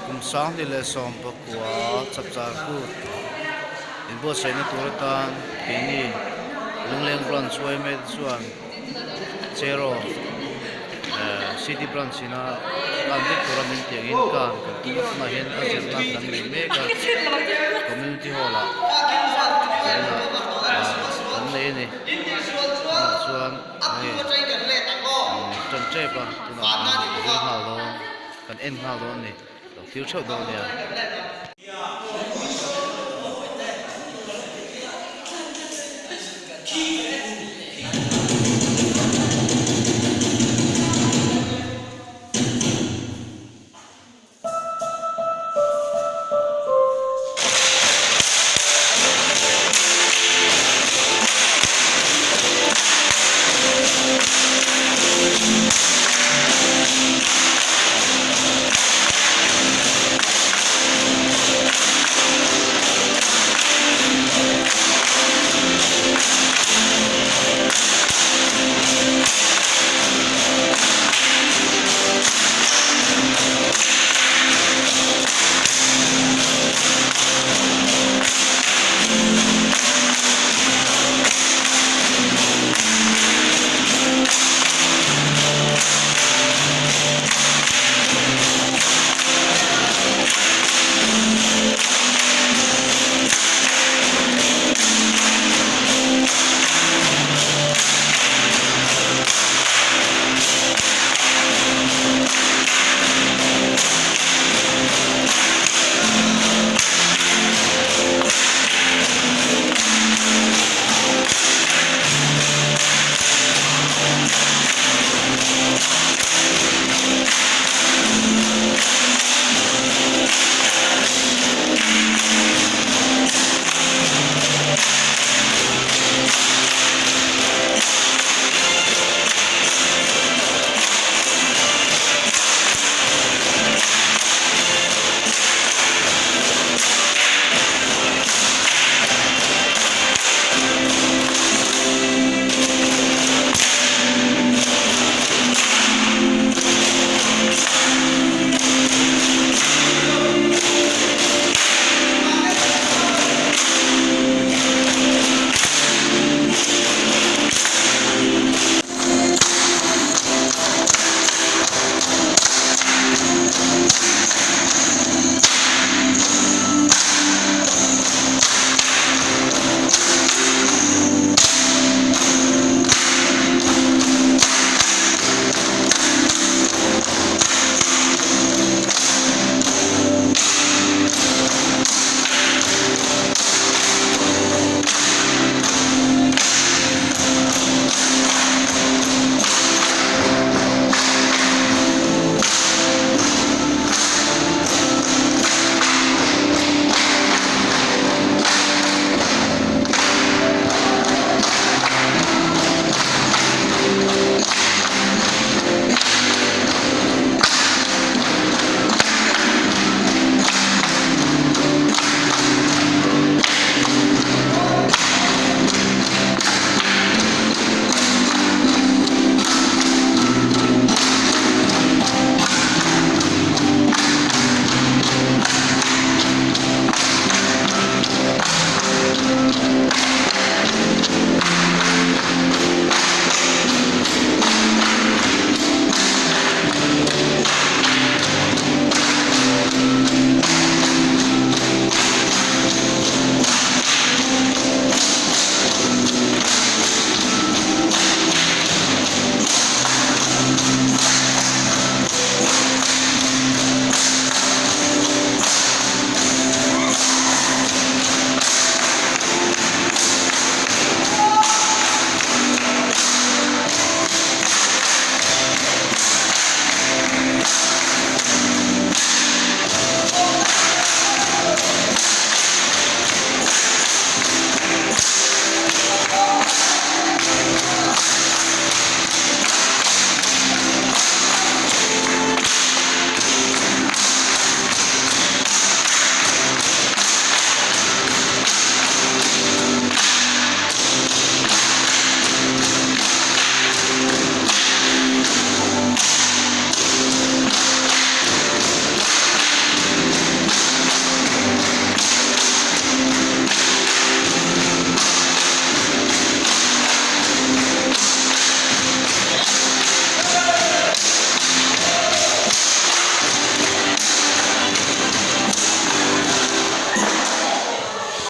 Kum 2019 chapchar kut inbuatsaihna tur atan keini Lungleng branch yma te chuan Cheraw city branch ina kan vek tura min tih angin kan kan tum a tunah hian a zirna kan nei mek a community hall ah tunah kan nei a ni tunah chuan hei tan tep a tunah kan zir nghal dawn kan en nghal dawn a ni lo thlir theuh dawn a nia.